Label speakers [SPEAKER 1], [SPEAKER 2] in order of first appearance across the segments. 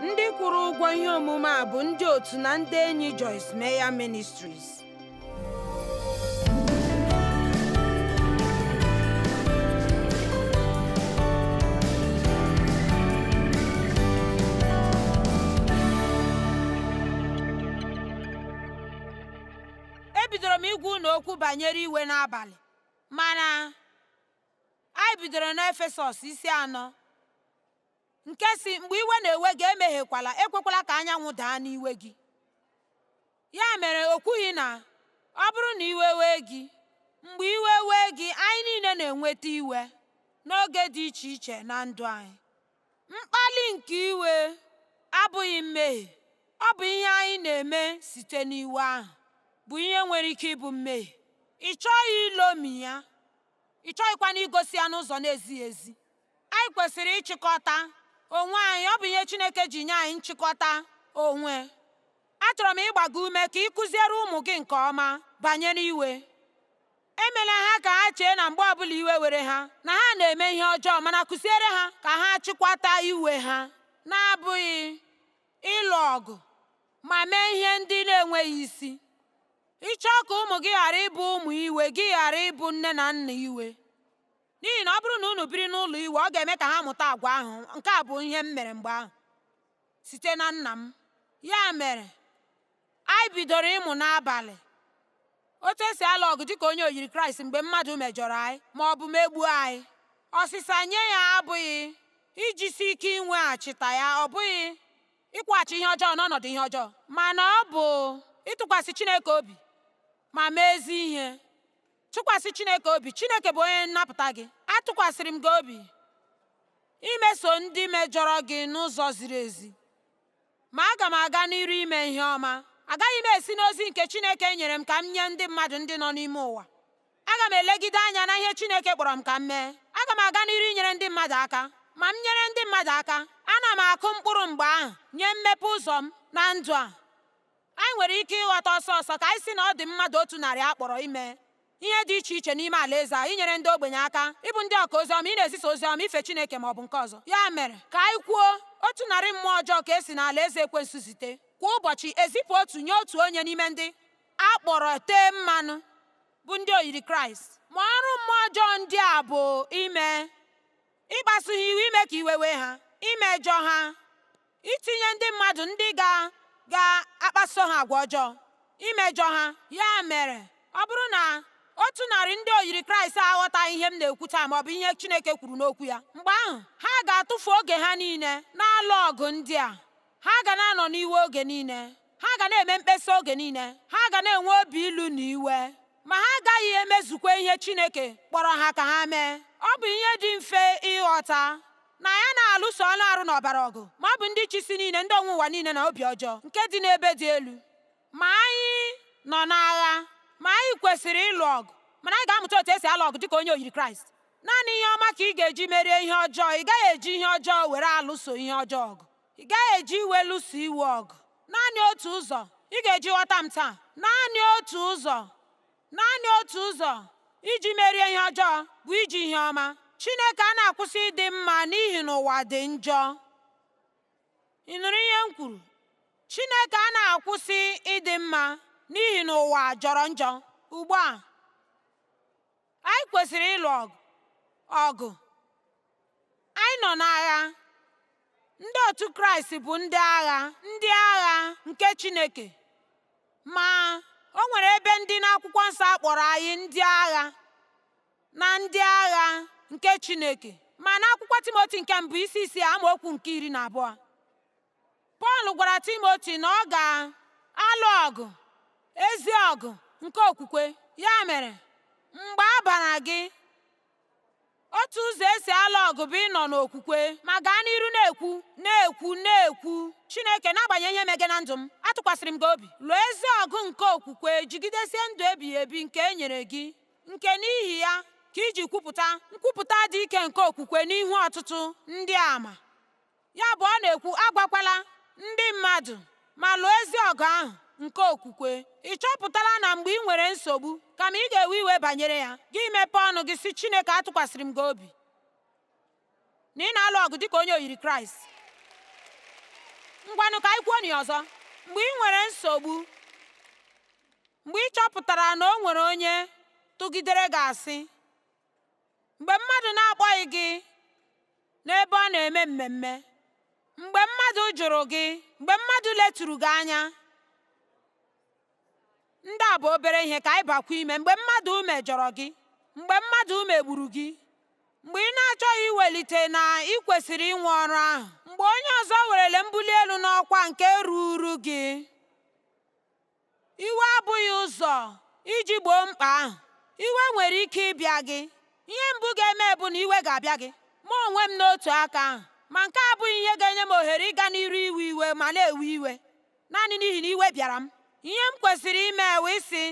[SPEAKER 1] Ndị kwụrụ ụgwọ ihe omume a bụ ndị otu na ndị enyi Joyce Meyer Ministries. Ebidoro m ịgwa unu okwu banyere iwe n'abalị, mana anyị bidoro n'Efesọs isi 4 nke sị, mgbe iwe na-ewe gị emehiekwala, ekwekwala ka anyanwụ daa n'iwe gị. Ya mere o kwughị na ọ bụrụ na iwe wee gị, mgbe iwe wee gị, anyị niile na-enweta iwe n'oge dị iche iche na ndụ anyị. Mkpali nke iwe abụghị mmehie, ọ bụ ihe anyị na-eme site n'iwe ahụ bụ ihe nwere ike ịbụ mmehie. Ị chọghị ilomi ya, ị chọghịkwana igosi ya n'ụzọ na-ezighị ezi. Anyị kwesịrị ịchịkọta onwe anyị, ọ bụ ihe Chineke ji nye anyị nchịkọta onwe. Achọrọ m ịgba gị ume ka ị kụziere ụmụ gị nke ọma banyere iwe. Emela ha ka ha chee na mgbe ọbụla iwe were ha na ha na-eme ihe ọjọọ, mana kụziere ha ka ha chịkwata iwe ha, na-abụghị ịlụ ọgụ ma mee ihe ndị na-enweghị isi. Ị chọọ ka ụmụ gị ghara ịbụ ụmụ iwe, gị ghara ịbụ nne na nna iwe. N'ihi na ọ bụrụ na unu biri n'ụlọ iwe, ọ ga-eme ka ha mụta agwa ahụ. Nke a bụ ihe m mere mgbe ahụ site na nna m. Ya mere, anyị bidoro ịmụ n'abalị otu esi alụ ọgụ dịka onye oyiri Kraịst mgbe mmadụ mejọrọ anyị ma ọ bụ megbuo anyị. Ọsịsa nye ya abụghị ijisi ike inweghachita ya, ọ bụghị ịkwụghachi ihe ọjọọ n'ọnọdụ ihe ọjọọ, mana ọ bụ ịtụkwasị Chineke obi ma mee ezi ihe. Tụkwasị Chineke obi. Chineke bụ onye nnapụta gị. Atụkwasịrị m gị obi imeso ndị mejọrọ gị n'ụzọ ziri ezi, ma aga m aga n'iru ime ihe ọma. Agaghị m esi n'ozi nke Chineke nyere m ka m nye ndị mmadụ ndị nọ n'ime ụwa. Aga m elegide anya na ihe Chineke kpọrọ m ka m mee. Aga m aga n'iru inyere ndị mmadụ aka. Ma m nyere ndị mmadụ aka, ana m akụ mkpụrụ mgbe ahụ nye mmepe ụzọ m na ndụ a. Anyị nwere ike ịghọta ọsọ ọsọ ka anyị sị na ọ dị mmadụ 100 a kpọrọ ime ihe dị iche iche n'ime alaeze a, inyere ndị ogbenye aka, ịbụ ndị ọka oziọma, ị na-ezisa oziọma, ife Chineke ma ọ bụ nke ọzọ. Ya mere, ka anyị kwuo, 100 mmụọ ọjọọ ka e si n'alaeze ekwensu zite. Kwa ụbọchị, ezipụ otu nye otu onye n'ime ndị a kpọrọ tee mmanụ bụ ndị oyiri Kraịst. Ma ọrụ mmụọ ọjọọ ndị a bụ ime ịkpasu ha iwe, ime ka iwe wee ha, imejọ ha, itinye ndị mmadụ ndị ga-akpaso ha agwa ọjọọ, imejọ ha. Ya mere, ọ bụrụ na 100 ndị oyiri Kraịst aghọtaghị ihe m na-ekwu taa ma ọ bụ ihe Chineke kwuru n'okwu ya, mgbe ahụ ha ga-atụfu oge ha niile na-alụ ọgụ ndị a. Ha ga na-anọ n'iwe oge niile, ha ga na-eme mkpesa oge niile, ha ga na-enwe obi ilu na iwe, ma ha agaghị emezukwa ihe Chineke kpọrọ ha ka ha mee. Ọ bụ ihe dị mfe ịghọta na ya na-alụso anụ arụ na ọbara ọgụ, ma ọ bụ ndị chisi niile, ndị onwe ụwa niile na obi ọjọọ nke dị n'ebe dị elu. Ma anyị nọ n'agha, ma anyị kwesịrị ịlụ ọgụ, mana anyị ga-amụta otu esi alụ ọgụ dịka onye oyiri Kraịst. Naanị ihe ọma ka ị ga-eji merie ihe ọjọọ. Ị gaghị eji ihe ọjọọ were alụso ihe ọjọọ ọgụ. Ị gaghị eji iwe lụso iwe ọgụ. Naanị otu ụzọ ị ga-eji ghọta m taa. Naanị otu ụzọ. Naanị otu ụzọ iji merie ihe ọjọọ bụ iji ihe ọma. Chineke a na-akwụsị ịdị mma n'ihi na ụwa dị njọ. Ị nụrụ ihe m kwuru? Chineke a na-akwụsị ịdị mma n'ihi na ụwa jọrọ njọ. Ugbu a, anyị kwesịrị ịlụ ọgụ. Anyị nọ n'agha. Ndị otu Kraịst bụ ndị agha, ndị agha nke Chineke. Ma o nwere ebe ndị n'akwụkwọ nsọ a kpọrọ anyị ndị agha na ndị agha nke Chineke. Ma n'akwụkwọ Timoti nke mbụ isi 6 amaokwu nke 12, Pọl gwara Timoti na ọ ga-alụ ọgụ, ezi ọgụ nke okwukwe. Ya mere, mgbe a bara gị, otu ụzọ esi alụ ọgụ bụ ịnọ n'okwukwe, ma gaa n'iru na-ekwu, na-ekwu, na-ekwu. Chineke, n'agbanyeghị ihe mege na ndụ m, atụkwasịrị m gị obi. Lụọ ezi ọgụ nke okwukwe, jigidesie ndụ ebighị ebi nke e nyere gị, nke n'ihi ya ka iji kwupụta nkwupụta dị ike nke okwukwe n'ihu ọtụtụ ndị ama. Ya bụ, ọ na-ekwu, agwakwala ndị mmadụ, ma lụọ ezi ọgụ ahụ nke okwukwe. Ị chọpụtala na mgbe ị nwere nsogbu, kama ị ga-ewe iwe banyere ya, gị mepee ọnụ gị sị, Chineke, atụkwasịrị m gị obi na ị na-alụ ọgụ dịka onye oyiri Kraịst. Ngwanụ, ka anyị kwuo ya ọzọ. Mgbe ị nwere nsogbu, mgbe ị chọpụtara na o nwere onye tụgidere gị asị, mgbe mmadụ na-akpọghị gị n'ebe ọ na-eme mmemme, mgbe mmadụ jụrụ gị, mgbe mmadụ leturu gị anya, ndị a bụ obere ihe ka anyị bakwa ime. Mgbe mmadụ mejọrọ gị, mgbe mmadụ megburu gị, mgbe ị na-achọghị iwelite na ị kwesịrị inwe ọrụ ahụ, mgbe onye ọzọ werele mbuli elu n'ọkwa nke ruuru gị, iwe abụghị ụzọ iji gboo mkpa ahụ. Iwe nwere ike ịbịa gị. Ihe mbụ ga-eme bụ na iwe ga-abịa gị, mụ onwe m n'otu aka ahụ. Ma nke a abụghị ihe ga-enye m ohere ịga n'iru iwe iwe ma na-ewe iwe naanị n'ihi na iwe bịara m. Ihe m kwesịrị ime wee sị,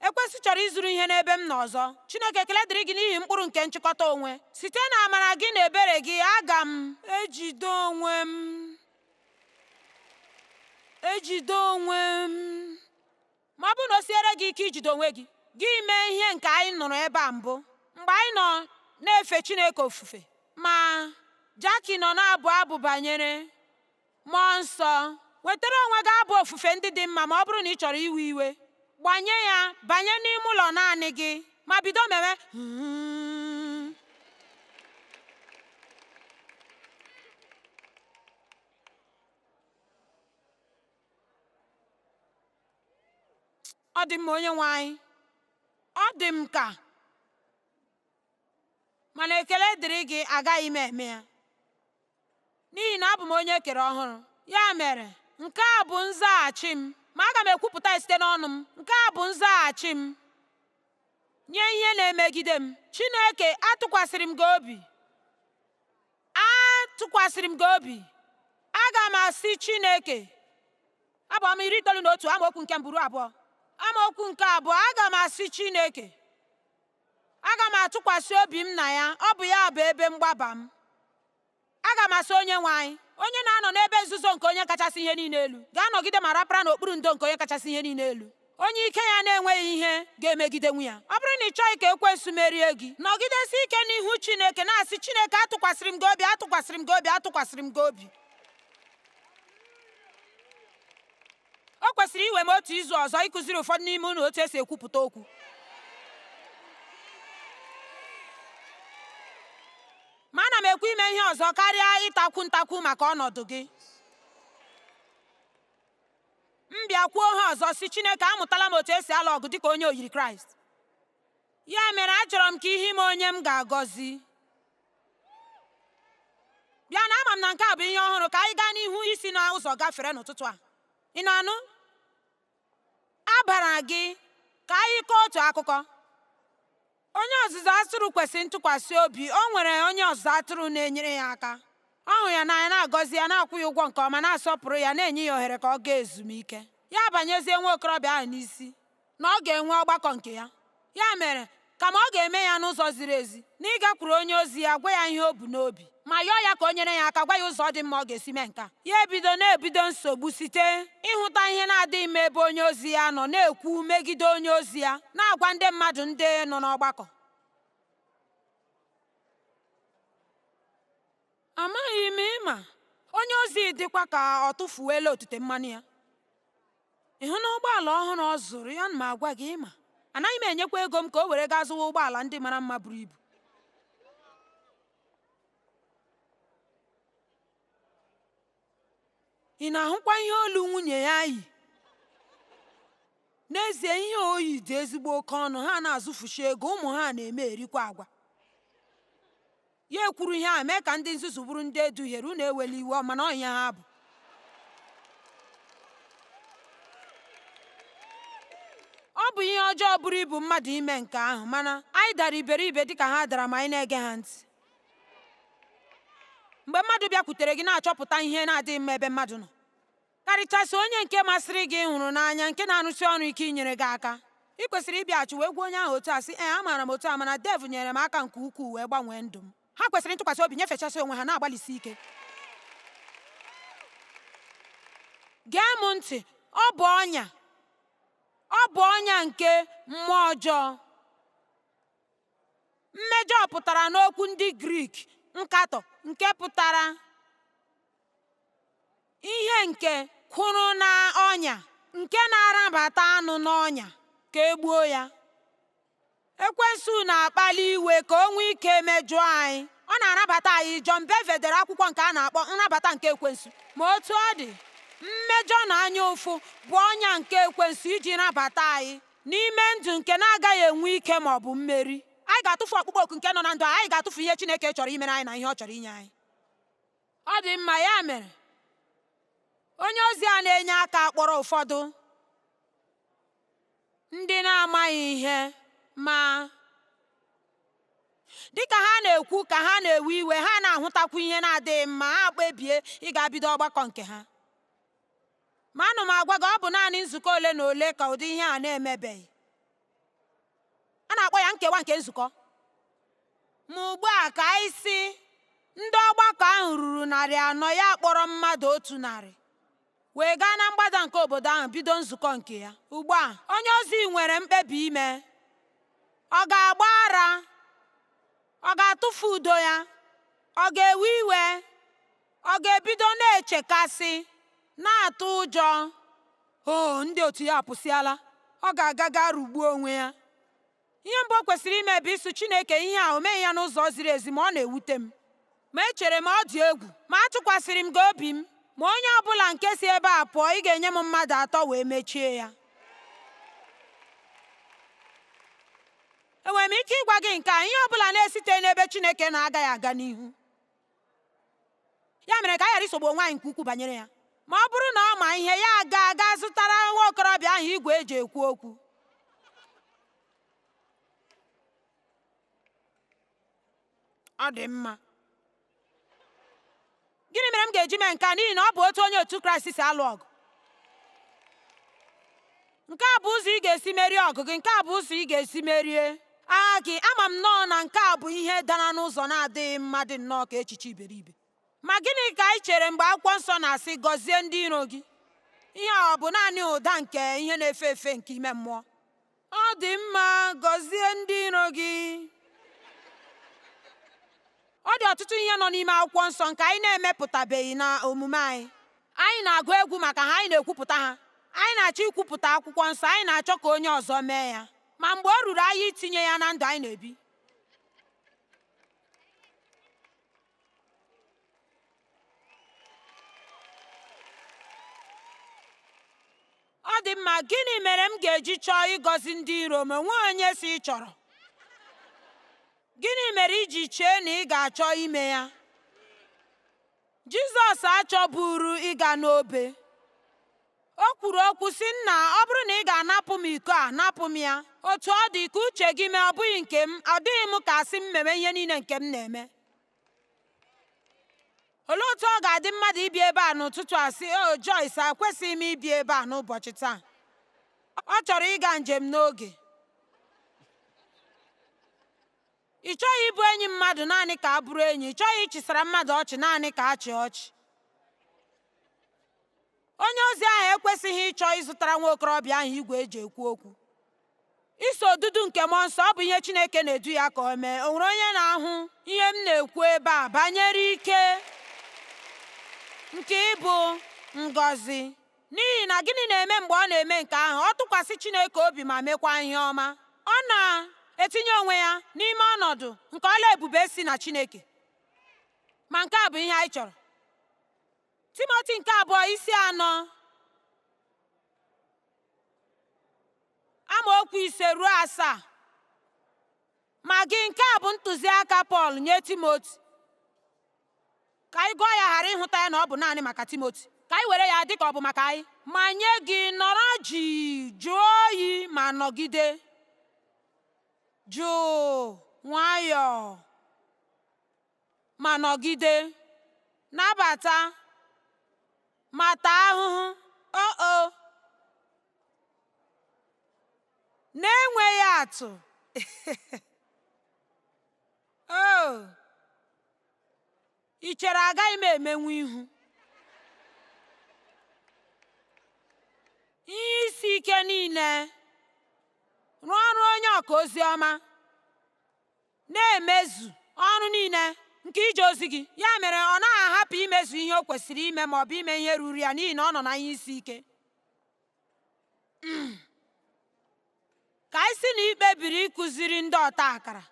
[SPEAKER 1] ekwesị chọrọ ịzụrụ ihe n'ebe m nọ ọzọ. Chineke, ekele dịrị gị n'ihi mkpụrụ nke nchịkọta onwe. Site na amara gị na ebere gị, aga m ejide onwe m. Ejide onwe m. Ma ọ bụrụ na o siere gị ike ijide onwe gị, gị mee ihe nke anyị nụrụ ebe a mbụ mgbe anyị nọ na-efe Chineke ofufe. Ma Jackie nọ na-abụ abụ banyere Mmụọ Nsọ. Nwetara onwe gị abụ ofufe ndị dị mma ma ọ bụrụ na ị chọrọ iwe iwe. Gbanye ya, banye n'ime ụlọ naanị gị ma bido mewe. Ọ dị mma, onye nwe anyị. Ọ dị m ka, mana ekele dịrị gị, agaghị m eme ya n'ihi na abụ m onye e kere ọhụrụ. Ya mere, nke a bụ nzaghachi m, ma aga m ekwupụta ya site n'ọnụ m. Nke a bụ nzaghachi m nye ihe na-emegide m. Chineke, atụkwasịrị m gị obi. Atụkwasịrị m gị obi. Aga m asị Chineke. Abụ ọma 91, amaokwu nke mbụ ruo 2. Amaokwu nke 2, aga m asị Chineke. Aga m atụkwasị obi m na ya, ọ bụ ya bụ ebe mgbaba m. Aga m asị onye nwe anyị, onye na-anọ n'ebe nzuzo nke onye kachasị ihe niile elu, ga-anọgide ma rapara n'okpuru ndo nke onye kachasị ihe niile elu, onye ike ya na-enweghị ihe ga-emegidenwu ya. Ọ bụrụ na ị chọghị ka ekwensu merie gị, nọgidesi ike n'ihu Chineke na-asị, Chineke, atụkwasịrị m gị obi, atụkwasịrị m gị obi, atụkwasịrị m gị obi. O kwesịrị iwe m otu izu ọzọ ịkụziri ụfọdụ n'ime unu otu esi ekwupụta okwu. Ma ana m ekwu ime ihe ọzọ karịa ịtakwu ntakwu maka ọnọdụ gị. M bịa kwuo ha ọzọ sị, Chineke, amụtala m otu esi alụ ọgụ dịka onye oyiri Kraịst. Ya mere achọrọ m ka ihe ime onye m ga-agọzi. Bịa na ama m na nke a bụ ihe ọhụrụ, ka anyị gaa n'ihu isi na ụzọ gafere n'ụtụtụ a. Ị na-anụ? A bara gị ka anyị kọọ otu akụkọ. Onye ọzụzụ atụrụ kwesịrị ntụkwasị obi. O nwere onye ọzụzụ atụrụ na-enyere ya aka. Ọ hụrụ ya n'anya, na-agọzi ya, na-akwụ ya ụgwọ nke ọma, na-asọpụrụ ya, na-enye ya ohere ka ọ gaa ezumike. Ya banyezie nwa okorobịa ahụ n'isi na ọ ga-enwe ọgbakọ nke ya. Ya mere, kama ọ ga-eme ya n'ụzọ ziri ezi, na ịgakwuru onye ozi ya gwa ya ihe o bu n'obi, ma yọọ ya ka o nyere ya aka gwa ya ụzọ dị mma ọ ga-esi mee nke a. Ya ebido na-ebido nsogbu site ịhụta ihe na-adịghị mma ebe onye ozi ya nọ, na-ekwu megide onye ozi ya, na-agwa ndị mmadụ ndị nọ n'ọgbakọ. Amaghị m ịma onye ozi dịkwa ka ọ tụfuwela otute mmanụ ya. Ị hụ na ụgbọala ọhụrụ ọ zụrụ ya, ma agwa gị ịma. Anaghị m enyekwa ego m ka o were gaa zụwa ụgbọala ndị mara mma buru ibu. Ị na-ahụkwa ihe olu nwunye ya yi? N'ezie, ihe oyi dị ezigbo oke ọnụ, ha na-azụfuchi ego, ụmụ ha na-eme erikwa agwa. Ya ekwuru ihe a mee ka ndị nzuzu bụrụ ndị eduhiere, unu ewela iwe, mana ọ ihe ha bụ. Ọ bụ ihe ọjọọ buru ibu mmadụ ime nke ahụ, mana anyị dara iberibe dịka ha dara ma anyị na-ege ha ntị. Mgbe mmadụ bịakwutere gị na-achọpụta ihe na-adịghị mma ebe mmadụ nọ, karịchasị onye nke masịrị gị hụrụ n'anya, nke na-arụsi ọrụ ike inyere gị aka, ị kwesịrị ịbịaghachi wee gwa onye ahụ otu a sị, ee, amaara m otu a, mana Dev nyere m aka nke ukwuu wee gbanwee ndụ m. Ha kwesịrị ntụkwasị obi, nyefechasị onwe ha, na-agbalịsi ike. Gee m ntị, ọ bụ ọnya. Ọ bụ ọnya nke mmụọ ọjọọ. Mmejọ pụtara n'okwu ndị Grik nkatọ, nke pụtara Ihe nke kwụrụ na ọnya, nke na-arabata anụ n'ọnya ka e gbuo ya. Ekwensu na-akpali iwe ka o nwee ike mejọọ anyị. Ọ na-arabata anyị. John Bevere dere akwụkwọ nke a na-akpọ Nrabata nke Ekwensu. Ma otu ọ dị, mmejọ na anya ụfụ bụ ọnya nke ekwensu iji nabata anyị n'ime ndụ nke na-agaghị enwe ike ma ọ bụ mmeri. Anyị ga-atụfu ọkpụkpọ oku nke nọ na ndụ anyị ga-atụfu ihe Chineke chọrọ imere anyị na ihe ọ chọrọ inye anyị. Ọ dị mma, ya mere, onye ozi a na-enye aka kpọrọ ụfọdụ ndị na-amaghị ihe, ma dịka ha na-ekwu ka ha na-ewe iwe, ha na-ahụtakwu ihe na-adịghị mma, ha kpebie ịga bido ọgbakọ nke ha. Ma anụ m agwa gị, ọ bụ naanị nzukọ ole na ole ka ụdị ihe a na-emebeghị. A na-akpọ ya nkewa nke nzukọ. Ma ugbu a ka anyị sị ndị ọgbakọ ahụ ruru 400, ya kpọrọ mmadụ 100 wee gaa na mgbada nke obodo ahụ bido nzukọ nke ya. Ugbu a, onye ozi nwere mkpebi ime. Ọ ga-agba ara? Ọ ga-atụfu udo ya? Ọ ga-ewe iwe? Ọ ga-ebido na-echekasị, na-atụ ụjọ? O, ndị otu ya apụsịala. Ọ ga-aga gaa rugbuo onwe ya. Ihe mbụ o kwesịrị ime bụ ịsụ Chineke ihe a o meghị ya n'ụzọ ziri ezi, ma ọ na-ewute m. Ma echere m ọ dị egwu, ma atụkwasịrị m gị obi m. Ma onye ọbụla nke si ebe a pụọ, ị ga-enye m mmadụ atọ wee mechie ya. Enwere m ike ịgwa gị nke a, ihe ọbụla na-esite n'ebe Chineke na-agaghị aga n'ihu. Ya mere ka anyị ghara isogbu onwe anyị nke ukwuu banyere ya. Ma ọ bụrụ na ọ ma ihe, ya aga zụtara nwa okorobịa ahụ igwe eji ekwu okwu. Ọ dị mma. Gịnị mere m ga-eji mee nke a? N'ihi na ọ bụ otu onye otu Kraịst si alụ ọgụ. Nke a bụ ụzọ ị ga-esi merie ọgụ gị. Nke a bụ ụzọ ị ga-esi merie agha gị. Ama m nnọọ na nke a bụ ihe dara n'ụzọ na-adịghị mma, dị nnọọ ka echiche iberibe. Ma gịnị ka anyị chere mgbe akwụkwọ nsọ na-asị gọzie ndị iro gị? Ihe a ọ bụ naanị ụda nke ihe na-efe efe nke ime mmụọ? Ọ dị mma, gọzie ndị iro gị. Ọ dị ọtụtụ ihe nọ n'ime akwụkwọ nsọ nke anyị na-emepụtabeghị na omume anyị. Anyị na-agụ egwu maka ha, anyị na-ekwupụta ha. Anyị na-achọ ikwupụta akwụkwọ nsọ, anyị na-achọ ka onye ọzọ mee ya. Ma mgbe o ruru anyị itinye ya na ndụ anyị na-ebi. Ọ dị mma, gịnị mere m ga-eji chọọ ịgọzi ndị iro m? Onwe onye si ị chọrọ. Gịnị mere iji chee na ị ga-achọ ime ya? Jizọs achọburu ịga n'obe. O kwuru okwu sị, Nna, ọ bụrụ na ị ga-anapụ m iko a, napụ m ya. Otu ọ dị, ka uche gị mee, ọ bụghị nke m. Ọ dịghị m ka asị m mewe ihe niile nke m na-eme. Olee otu ọ ga-adị mmadụ ibi ebe a n'ụtụtụ a sị, o Joyce, akwesịghị m ibi ebe a n'ụbọchị taa. Ọ chọrọ ịga njem n'oge. Ị chọghị ịbụ enyi mmadụ naanị ka a bụrụ enyi. Ị chọghị ịchịsara mmadụ ọchị naanị ka a chịa ọchị. Onye ozi ahụ ekwesịghị ịchọ ịzụtara nwa okorobịa ahụ igwe eji ekwu okwu. Iso odudu nke mmụọ nsọ, ọ bụ ihe Chineke na-edu ya ka o mee. O nwere onye na-ahụ ihe m na-ekwu ebe a banyere ike nke ịbụ ngọzi? N'ihi na gịnị na-eme mgbe ọ na-eme nke ahụ? Ọ tụkwasị Chineke obi ma mekwa ihe ọma. Ọ na-etinye onwe ya n'ime ọnọdụ nke ọla ebube si na Chineke. Ma nke a bụ ihe anyị chọrọ. Timoti nke abụọ isi 4 amaokwu 5 ruo 7. Ma gị, nke a bụ ntụziaka Pọl nye Timoti. Ka anyị gụọ ya ghara ịhụta ya na ọ bụ naanị maka Timoti. Ka anyị were ya dị ka ọ bụ maka anyị. Ma nye gị, nọrọ jii, jụọ oyi ma nọgide jụụ, nwayọọ ma nọgide, nabata ma taa ahụhụ o na-enweghị atụ. O, ị chere agaghị m emenwu ihu? Ihe isi ike niile, rụọ ọrụ onye ọka ozi ọma, na-emezu ọrụ niile nke ije ozi gị. Ya mere, ọ naghị ahapụ imezu ihe o kwesịrị ime ma ọ bụ ime ihe ruru ya n'ihi na ọ nọ na ihe isi ike. Ka anyị sị na ị kpebiri ịkụziri ndị ọta akara.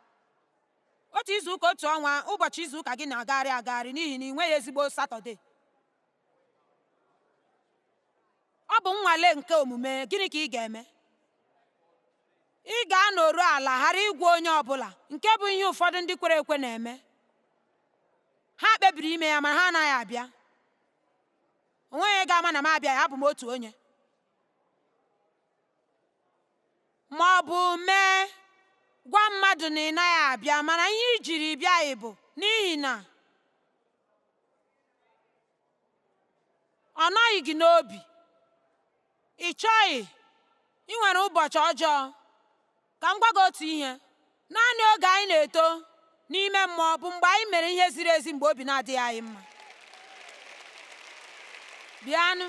[SPEAKER 1] Otu izu ụka, otu ọnwa, ụbọchị izu ụka gị na-agagharị agagharị n'ihi na ị nweghị ezigbo Satọde. Ọ bụ nnwale nke omume. Gịnị ka ị ga-eme? Ị ga-anọru ala ghara ịgwa onye ọ bụla, nke bụ ihe ụfọdụ ndị kwere ekwe na-eme. Ha kpebiri ime ya, mana ha anaghị abịa. O nweghị onye ga-ama na m abịaghị, abụ m otu onye. Ma ọ bụ mee gwa mmadụ na ị naghị abịa, mana ihe i jiri bịaghị bụ n'ihi na ọ nọghị gị n'obi. Ị chọghị. Ị nwere ụbọchị ọjọọ. Ka m gwa gị otu ihe. Naanị oge anyị na-eto n'ime mmụọ bụ mgbe anyị mere ihe ziri ezi mgbe obi na-adịghị anyị mma. Bịanụ.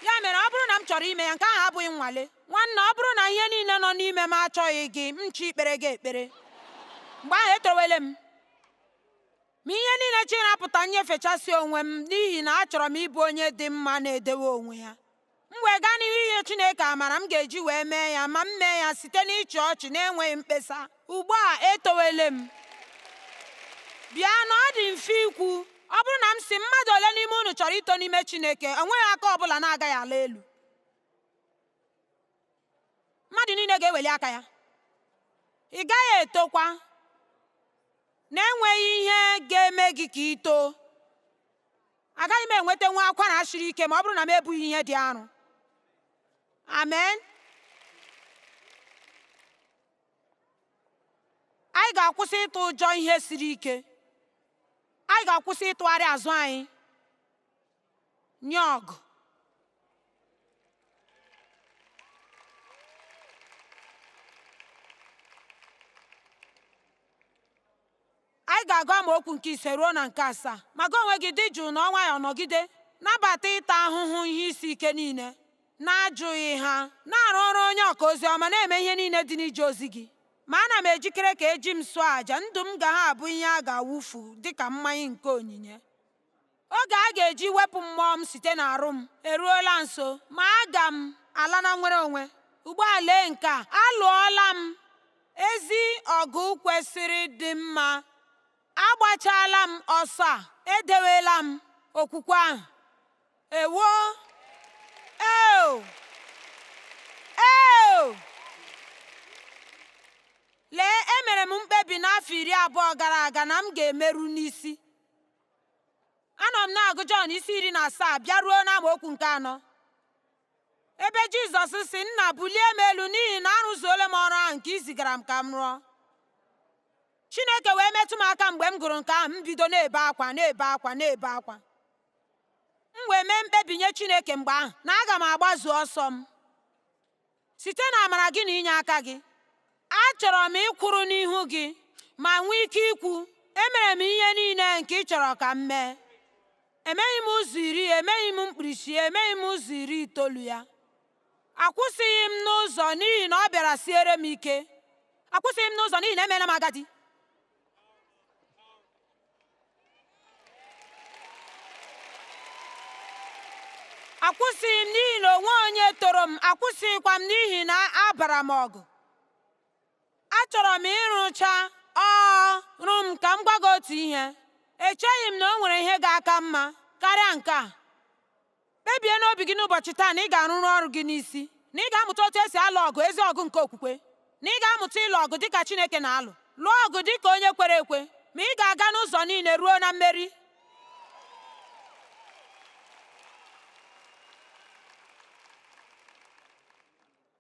[SPEAKER 1] Ya mere, ọ bụrụ na m chọrọ ime ya, nke ahụ abụghị nnwale. Nwanna, ọ bụrụ na ihe niile nọ n'ime m achọghị gị, m chọ ikpere gị ekpere. Mgbe ahụ etowele m. Ma ihe niile chi napụta nyefechasị onwe m n'ihi na achọrọ m ịbụ onye dị mma na-edewe onwe ya. M wee gaa n'ihu inye Chineke amara m ga-eji wee mee ya, ma m mee ya site n'ịchị ọchị na-enweghị mkpesa. Ugbu a etowele m. Bịa na ọ dị mfe ikwu, ọ bụrụ na m sị mmadụ ole n'ime unu chọrọ ito n'ime Chineke, o nweghị aka ọ bụla na-agaghị ala elu. Mmadụ niile ga-eweli aka ya. Ị gaghị etokwa na-enweghị ihe ga-eme gị ka ị too. Agaghị m enweta nwa akwara siri ike ma ọ bụrụ na m ebughị ihe dị arọ. Amen. Anyị ga-akwụsị ịtụ ụjọ ihe siri ike. Anyị ga-akwụsị ịtụgharị azụ anyị nye ọgụ. Anyị ga-agụ amaokwu nke 5 ruo na nke 7. Ma gị onwe gị dị jụụ na nwayọọ nọgide nabata ịta ahụhụ ihe isi ike niile na-ajụghị ha, na-arụ ọrụ onye ọka ozi ọma, na-eme ihe niile dị n'ije ozi gị. Ma ana m ejikere ka eji m sụọ àjà, ndụ m ga ha abụ ihe a ga-awụfu dịka mmanya nke onyinye. Oge a ga-eji wepụ mmụọ m site n'arụ m eruola nso, ma aga m ala na nnwere onwe. Ugbu a lee nke a, alụọla m ezi ọgụ kwesịrị dị mma, agbachaala m ọsọ a, edewela m okwukwe ahụ. Ewo! Eo! Eo! Lee, emere m mkpebi n'afọ 20 gara aga na m ga-emeru n'isi. Anọ m na-agụ Jọn isi 17 bịaruo n'amaokwu nke 4. Ebe Jizọs sị, Nna, bulie m elu n'ihi na arụzuola m ọrụ ahụ nke i zigara m ka m rụọ. Chineke wee metụ m aka mgbe m gụrụ nke ahụ, m bido na-ebe akwa, na-ebe akwa, na-ebe akwa. M wee mee mkpebi nye Chineke mgbe ahụ na aga m agbazu ọsọ m. Site n'amara gị na inye aka gị, achọrọ m ịkwụrụ n'ihu gị ma nwee ike ikwu, emere m ihe niile nke ị chọrọ ka m mee. Emeghị m ụzọ 10, emeghị m mkpirisi, emeghị m ụzọ 90 ya. Akwụsịghị m n'ụzọ n'ihi na ọ bịara siere m ike. Akwụsịghị m n'ụzọ n'ihi na emeela m agadi. Akwụsịghị m n'ihi na onwe onye toro m, akwụsịghịkwa m n'ihi na abara m ọgụ. Achọrọ m ịrụcha ọrụ m ka m gwa gị otu ihe. Echeghị m na o nwere ihe ga-aka mma karịa nke a. Kpebie n'obi gị n'ụbọchị taa na ị ga-arụrụ ọrụ gị n'isi, na ị ga-amụta otu esi alụ ọgụ ezi ọgụ nke okwukwe, na ị ga-amụta ịlụ ọgụ dịka Chineke na-alụ. Lụọ ọgụ dịka onye kwere ekwe, ma ị ga-aga n'ụzọ niile ruo na mmeri.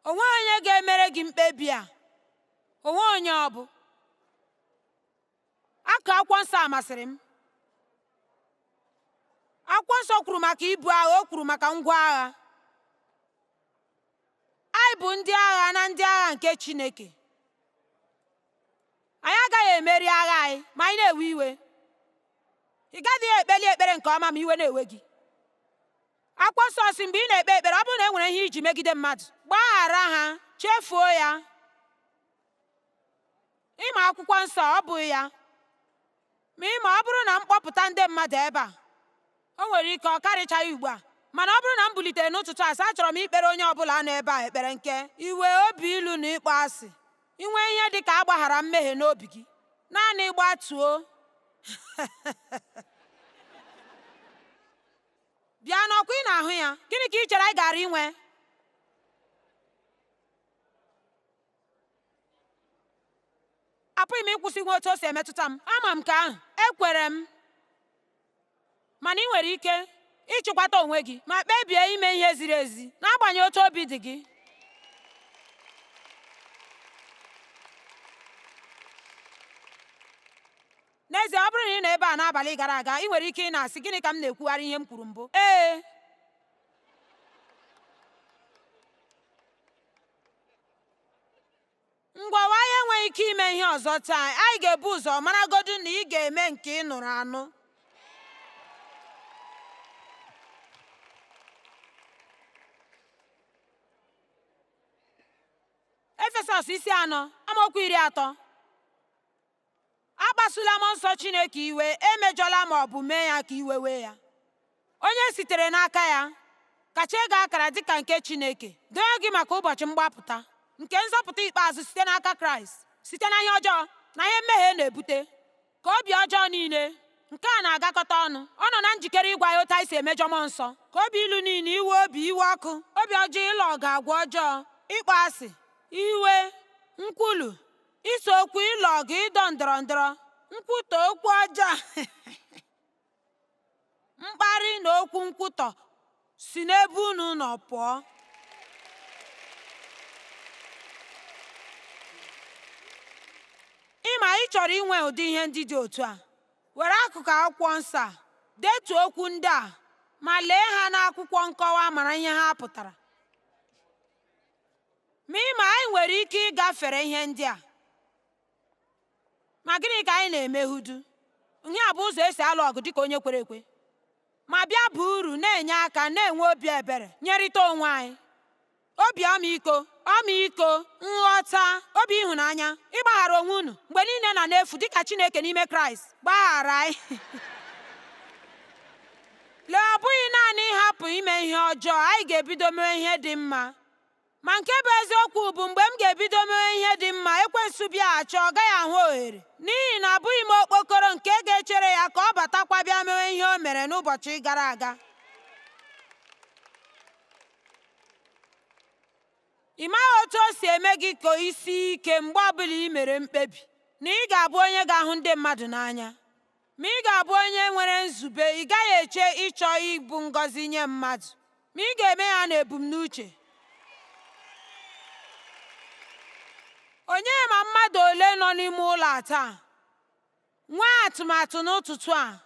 [SPEAKER 1] O nweghị onye ga-emere gị mkpebi a. O nweghị onye ọ bụ. Akụ akwụkwọ nsọ a masịrị m. Akwụkwọ nsọ kwuru maka ibu agha, o kwuru maka ngwa agha. Anyị bụ ndị agha na ndị agha nke Chineke. Anyị agaghị emeri agha anyị ma anyị na-ewe iwe. Ị gaghị ekpeli ekpere nke ọma ma iwe na-ewe gị. Akwụkwọ nsọ sị mgbe ị na-ekpe ekpere, ọ bụrụ na e nwere ihe iji megide mmadụ, gbaghara ha, chefuo ya. Ịma akwụkwọ nsọ ọ bụghị ya? Ma ịma ọ bụrụ na m kpọpụta ndị mmadụ ebe a, o nwere ike ọ karịchaghị ugbu a, mana ọ bụrụ na m bulitere n'ụtụtụ a sị achọrọ m ikpere onye ọbụla nọ ebe a ekpere nke iwe, obi ilu na ịkpọ asị, inwe ihe dị ka agbaghara mmehie n'obi gị, naanị gbatuo. Bịa n'ọkwa ị na-ahụ ya. Gịnị ka ị chere anyị gara inwe? Apụghị m ịkwụsị nwe otu o si emetụta m. Ama m nke ahụ, ekwere m. Mana ị nwere ike ịchịkwata onwe gị ma kpebie ime ihe ziri ezi n'agbanyeghị otu obi dị gị. N'ezie, ọ bụrụ na ị nọ ebe a n'abalị gara aga, ị nwere ike ị na-asị, gịnị ka m na-ekwugharị ihe m kwuru mbụ? Ee. Ngwawa, anyị enweghị ike ime ihe ọzọ taa. Anyị ga-ebu ụzọ maragodu na ị ga-eme nke ị nụrụ anụ. Efesọs isi 4 amaokwu 30. Akpasula mmụọ nsọ Chineke iwe, emejọla ma ọ bụ mee ya ka iwe wee ya. Onye sitere n'aka ya kacha ego akara dịka nke Chineke, doo gị maka ụbọchị mgbapụta nke nzọpụta ikpeazụ site n'aka Kraịst, site na ihe ọjọọ na ihe mmehie na-ebute, ka obi ọjọọ niile nke a na-agakọta ọnụ. Ọ nọ na njikere ịgwa ya otu anyị si emejọ mmụọ nsọ, ka obi ilu niile, iwe obi, iwe ọkụ, obi ọjọọ, ịlụ ọgụ, agwa ọjọọ, ịkpọ asị, iwe, nkwulu, ise okwu, ịlụ ọgụ, ịdọ ndọrọ ndọrọ, nkwutọ, okwu ọjọọ, mkparị na okwu nkwutọ si n'ebe unu nọ pụọ. Ịma ị chọrọ inwe ụdị ihe ndị dị otu a, were akụkụ akwụkwọ nsọ a, detuo okwu ndị a ma lee ha n'akwụkwọ nkọwa mara ihe ha pụtara. Ma ịma anyị nwere ike ịgafere ihe ndị a. Ma gịnị ka anyị na-emehudu? Ihe a bụ ụzọ esi alụ ọgụ dịka onye kwere ekwe. Ma bịa bụ uru, na-enye aka, na-enwe obi ebere, nyerịta onwe anyị. Obi ọmịiko, ọmịiko, nghọta, obi ịhụnanya, ịgbaghara onwe unu mgbe niile na n'efu dịka Chineke n'ime Kraịst gbaghara anyị. Lee, ọ bụghị naanị ịhapụ ime ihe ọjọọ, anyị ga-ebido mewe ihe dị mma. Ma nke bụ eziokwu bụ mgbe m ga-ebido mewe ihe dị mma, ekwensu bịaghachi, ọ gaghị ahụ ohere. N'ihi na abụghị m okpokoro nke ga-echere ya ka ọ batakwa bịa mewe ihe o mere n'ụbọchị gara aga. Ị maghị otu o si eme gị ka isi ike mgbe ọbụla ị mere mkpebi na ị ga-abụ onye ga-ahụ ndị mmadụ n'anya. Ma ị ga-abụ onye nwere nzube, ị gaghị eche ịchọ ịbụ ngọzi nye mmadụ, ma ị ga-eme ya n'ebumnuche. Onye ma mmadụ ole nọ n'ime ụlọ a taa? Nwee atụmatụ n'ụtụtụ a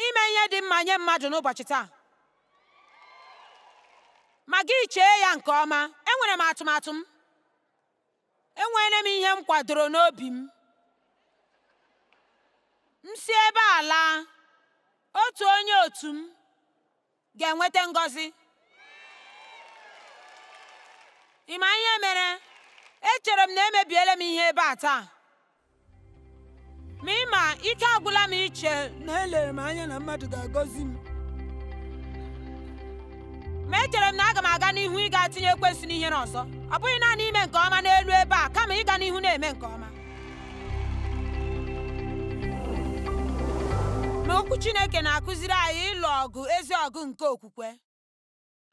[SPEAKER 1] ime ihe dị mma nye mmadụ n'ụbọchị taa. Ma gị chee ya nke ọma, enwere m atụmatụ m. Enweela m ihe m kwadoro n'obi m. M si ebe a laa, otu onye otu m ga-enweta ngọzi. Ị ma ihe mere? Echere m na emebiela m ihe ebe a taa. Ma ị ma, ike agwụla m iche na elere m anya na mmadụ ga-agọzi m. Ma echere m na aga m aga n'ihu ịga tinye ekwensu n'ihere ọzọ. Ọ bụghị naanị ime nke ọma n'elu ebe a, kama ịga n'ihu na-eme nke ọma. Ma okwu Chineke na-akụziri anyị ịlụ ọgụ ezi ọgụ nke okwukwe.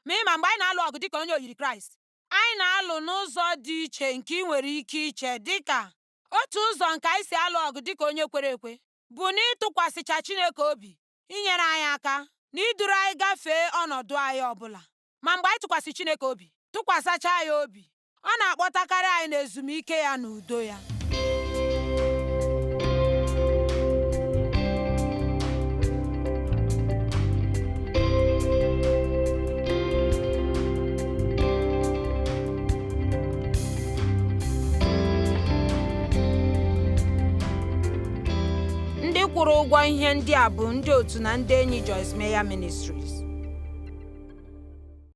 [SPEAKER 1] Ma ị ma, mgbe anyị na-alụ ọgụ dịka onye oyiri Kraịst, anyị na-alụ n'ụzọ dị iche nke ị nwere ike iche dịka otu ụzọ nke anyị si alụ ọgụ dịka onye kwere ekwe bụ n'ịtụkwasịcha Chineke obi, inyere anyị aka na iduru anyị gafee ọnọdụ anyị ọbụla. Ma mgbe anyị tụkwasị Chineke obi, tụkwasịcha ya obi, ọ na-akpọtakarị anyị n'ezumike ya na udo ya. Ndị kwụrụ ụgwọ ihe ndị a bụ ndị otu na ndị enyi Joyce Meyer Ministries.